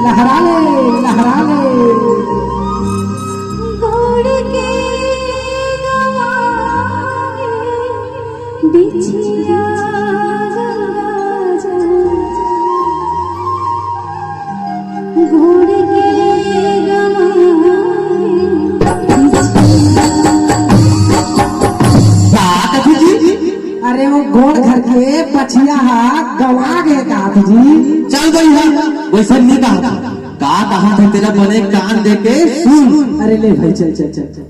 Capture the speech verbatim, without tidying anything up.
लहरा ले, लहरा ले। अरे वो गोड़ घर के बछिया हा गवा गे का जी। चल गई है, वैसे नहीं कहा था। का कहा था तेरा बने कान दे के सुन। अरे ले भाई, चल, चल, चल, चल।